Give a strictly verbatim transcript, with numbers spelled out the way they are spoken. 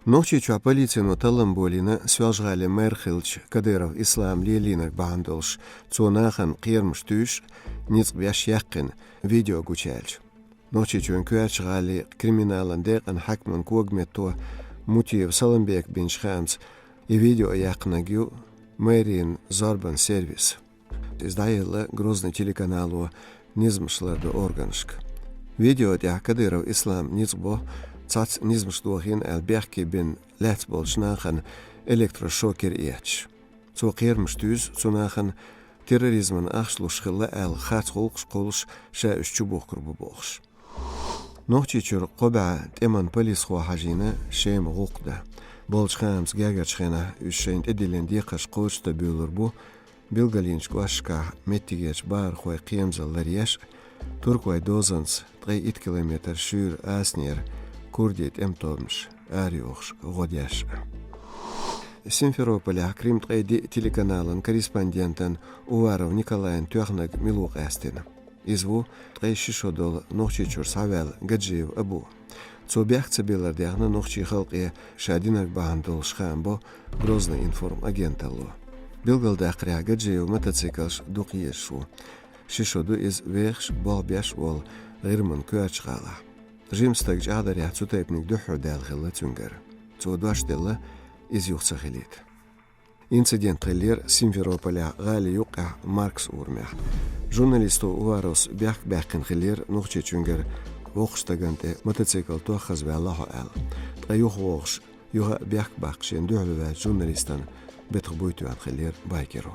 Нохчийчохь полицино таллам болийна Соьлжа-ГӀалин мэр хиллачу Кадыров Ислама лелийнарг бахьана долуш, цо нахана кхерамаш туьйсуш, ницкъ беш яьккхина видео гучуяьлча. Нохчийчоьнан коьртачу гӀалин криминалан декъан хьаькаман когаметто Мутиев Саламбека бинчу хаамца, и видео яьккхинарг ю мэрин зорбан сервис. Иза дӀаелла Грозный телеканало низамаш лардо органашка. Видео тӀехь Кадыров Ислама ницкъ бо, цхьацца низамаш дохийна аьлла бехке бина лаьцна болчу нахана электрошокер эцча. Цо кхерамаш туьйсу цу нахана терроризмана ахча луш хилла аьлла харц гӀуллакхаш кхуллуш, ша уьш чубухкур бу бохуш. Нохчийчуьра кхо бӀе тӀеман полисхо хьажийна Шема гӀуллакх дан. Болчу хаамца, гергарчу хенахь уьш шайна тӀедиллина декхарш кхочушдан буьйлур бу, билгалйинчу кӀошташкахь меттигерчу бахархойн кхерамзалла ларъеш а, туркойн дозанца ткъе итт километр шуьйра Асанера курдийн тӀеман тобанаш арайохуш гӀо деш а. Симферополехь Крым ткъе диъ телеканалан корреспондентана Уваров Николайна тоьхнарг мила ву къаьстина. Иза ву ткъе ши шо долу Нохчийчуьра схьаваьлла Гаджиев Абу. Цо бехк ца биллар дехна нохчийн халкъе ша динарг бахьана долуш хаам бо Грозный информ агенталло. Билгалдаккхарехь, Гаджиевн мотоциклаш дукха езаш ву. Ши шо ду иза вехаш а, болх беш а волу ГӀирман коьртачу гӀалахь. Жима стаг чӀагӀдарехь, цу тайпаниг дуьххьара даьлла хилла цуьнгара. Цо дош делла, иза юха ца хилийта. Инцидент хиллера Симферополехь гӀали юккъехь Маркс урамехь. Журналисто Уваровс бехк баьккхина хиллера Нохчийчуьнгара воккхачу стагана тӀе мотоцикл тоххазваьлла хьо аьлла. Ткъа юхавогӀуш, юха а бехк баккха шена дуьхьал ваьллачу журналистана бетах буй тоьхна хиллера байкеро.